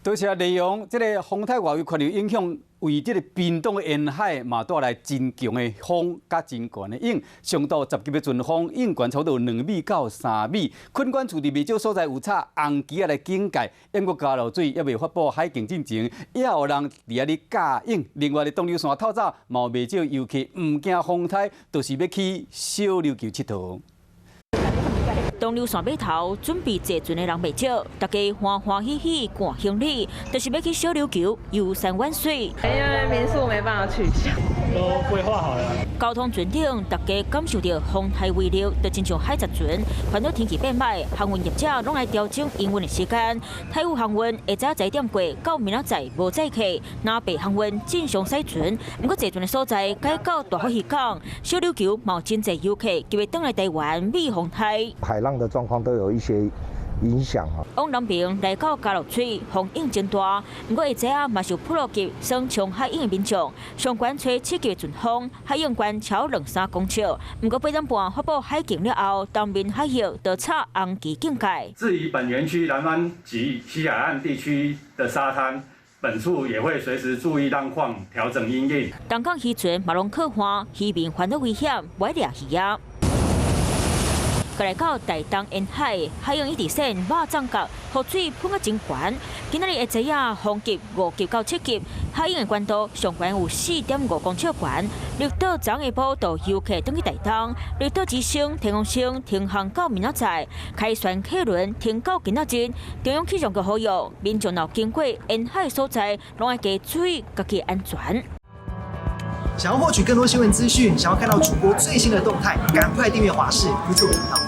多謝利用這個風颱外圍環流影響，為這個屏東的沿海嘛帶來真強的風佮真懸的湧，上到10級的陣風，湧懸超過2米到3米。墾管處佇袂少所在有插紅旗仔來警戒，毋過加落水猶未發布海警進前，也有人佇遐咧教湧。另外，佇東流山透早嘛有袂少遊客毋驚風颱，就是欲去小琉球𨑨迌。東流山碼頭準備坐船的人袂少，大家歡歡喜喜趕行李，就是欲去小琉球遊山玩水。因為民宿沒辦法取消，都規劃好了。交通船頂，大家感受著風颱威力，就親像海賊船。煩惱天氣變䆀，航運業者攏愛調整營運的時間。台雨航運下早10點過到明仔載無載客，南北航運正常駛船。毋過坐船的所在改到大福漁港，小琉球嘛有真濟遊客急欲轉來台灣避風颱。海浪的狀況都有一些影響啊。往南邊來到加樂水，風湧真大，毋過下早啊嘛是有部落級算衝海湧的民眾，上懸吹7級的陣風，海湧懸超2、3公尺。毋過8點半發布海警了後，東面海域就插紅旗警戒。至於本園區南灣及西海岸地區的沙灘，本處也會隨時注意浪況，調整因應。東港漁船嘛攏靠岸，漁民煩惱危險，袂掠魚仔。過來到台東沿海，海湧一直線肉粽角，雨水噴甲真懸。今仔日下晝啊，風級5級到7級，海湧的懸度上懸有4.5公尺懸。綠島昨下晡就遊客轉去台東，綠島之星、天王星停航到明仔載，凱旋客輪停到今仔日。中央氣象局呼籲民眾若經過沿海所在，攏愛加注意家己安全。想要獲取更多新聞資訊，想要看到主播最新的動態，趕快訂閱華視 YouTube 頻道。